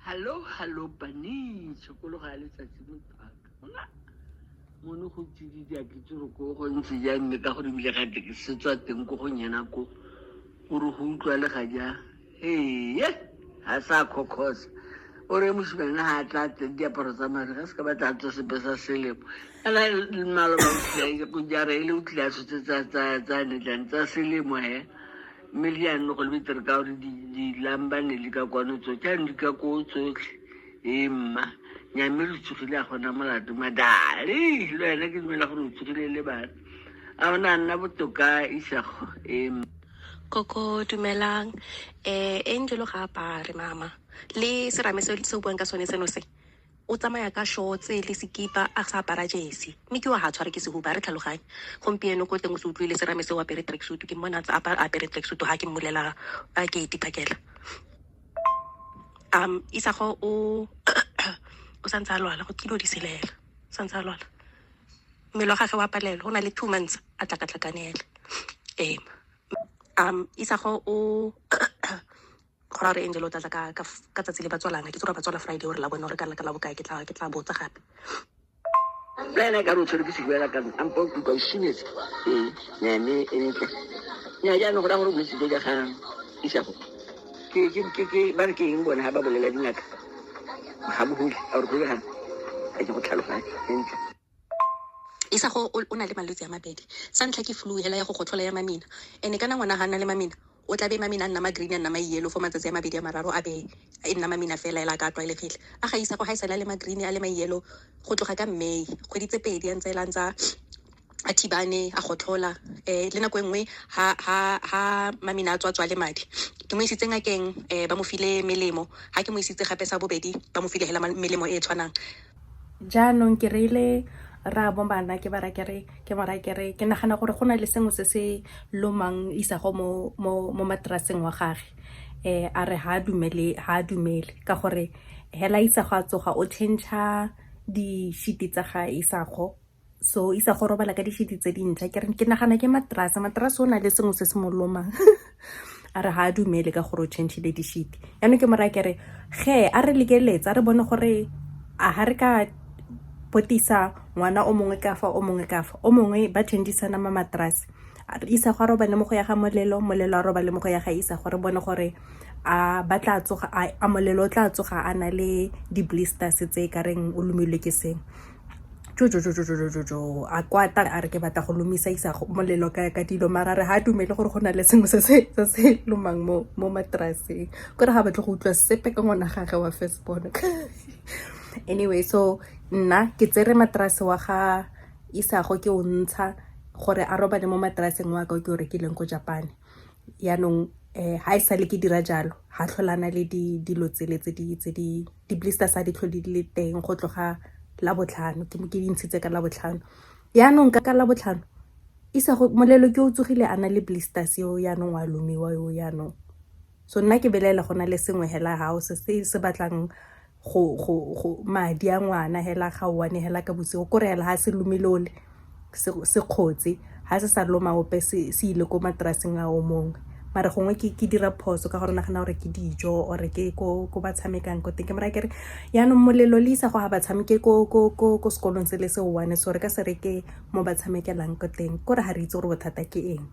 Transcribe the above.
Hallo, hallo bani, tshokologo ya letsatsi motho wa ka. Ona mono go tsididi a ke itse gore ko go ntse jang mme ka gore ebile gate ke setswa teng ko go nyena ko gore go utlwa le ga jang. Ee, ga sa khokhosa. O re mosimane ga a tla teng diaparo tsa mariga se ka batla a tswa sepe sa selemo. Kana maloba o tlile go jara e le o tlile a tshotse tsa netlane tsa selemo he. Mme le jaanong go le betere ka gore dilamba ne di ka kwano tsotlhe, jaanong di ka koo tsotlhe. Ee mma, nya mme re tsogile a gona molato madale le wena ke dumela gore o tsogile le bana. A ona a nna botoka isago ee mma. Koko dumelang Angelo ga apare mama le serame se se o buang ka sone seno se o tsamaya ka shorts le sekipa a sa apara jersey mme ke wa ga tshware ke sehuba re tlhaloganye gompieno ko teng o se utlwile serame se o apere tracksuit ke mmona a ntse a apere tracksuit ga ke mmulela a ke itiphakela isago o o santse a lwala go kilo di selela santse a lwala mmele wa gage wa palelwa o na le 2 months a tlakatlhakanela ee. Isago o go raya gore Angel o tla tla ka tsatsi le ba tswalang ke tsore ba tswala Friday ore la bone gore ka la bokae ke tla botsa gape. Le ena e ka re o tshwere ke sehuela ka ampa o kutlwa o sunetse ee nya mme e ntle nya jaanong go raya gore bolwetse jo ja ga isago ke ba re ke eng bone ga ba bolela dingaka ga bohole a gore go gana ga ke go tlhaloganye sentle. Isago o na le malwetse a mabedi. Sa ntlha ke flu hela ya go gotlhola ya mamina, and-e kana ngwana ga a nna le mamina o tla be mamina a nna ma green, a nna ma yellow for matsatsi a mabedi a mararo, a be e nna mamina fela ela ka a tlwaelegile. A ga Isago ga e sale a le ma green, a le ma yellow go tloga ka May, kgwedi tse 2 a ntse a ntsa a thibane, a gotlhola. Le nako e nngwe ha mamina a tswa tswa le madi, ke mo isitse ngakeng, ba mo file melemo. Ha ke mo isitse gape sa bobedi, ba mo file hela melemo e e tshwanang. Jaanong ke reile rraabo bana ke ba ra kere ke mo raya kere ke nagana gore go na le sengwe se se lomang isago mo materaseng wa gage. A re ha dumele, ha dumele ka gore hela isago a tsoga o change di-sheet tsa ga isago, so isago robala ka di-sheet tse dintšha. Ke re ke nagana ke materase, materase o na le sengwe se se mo lomang. A re ha a dumele ka gore o changile di-sheet. Yaanong ke mo raya kere ge a re lekeletse, a re bone gore a ha re ka potisa ngwana o mongwe ka fa, o mongwe ka fa, o mongwe, ba changisana ma materase, Isago a robale mo go ya ga Molelo, Molelo a robale mo go ya ga Isago, re bone gore a ba tla tsoga a Molelo o tla tsoga a na le di-blisters tse e ka reng o lomilwe ke sengwe. Jo, a kwata, a re ke batla go lomisa Isago Molelo ka dilo, mara re ha dumele gore go na le sengwe se se lomang mo materaseng, kore ga batle go utlwa sepe ka ngwana gage wa first born. Anyway, so nna ke tsere materase wa ga Isago, ke o ntsha gore a robale mo materaseng wa ka o ke o rekileng ko Japan. Yaanong ha e sale ke dira jalo, ha tlholana le dilo tsele tse di di-blisters, a di tlhole di le teng go tloga Labotlhano. Ke di ntshitse ka Labotlhano. Yaanong ka Labotlhano Isago Molelo ke o tsogile a na le blisters yo, yaanong wa lomiwa yo. Yaanong so nna ke belaela go na le sengwe hela gao se se batlang go madi a ngwana hela ga one hela ka bosigo, kore hela ha se lomile ole se kgotse, ha se sa loma ope, se ile ko materaseng a o mongwe. Mare gongwe ke dira phoso ka gore nagana gore ke dijo ore ke ko ba tshamekang ko teng. Ke mora kere yaanong Molelo le Isago ga ba tshameke ko sekolong se le se one, so re ka se reke mo ba tshamekelang ko teng, kore ga re itse gore bothata ke eng.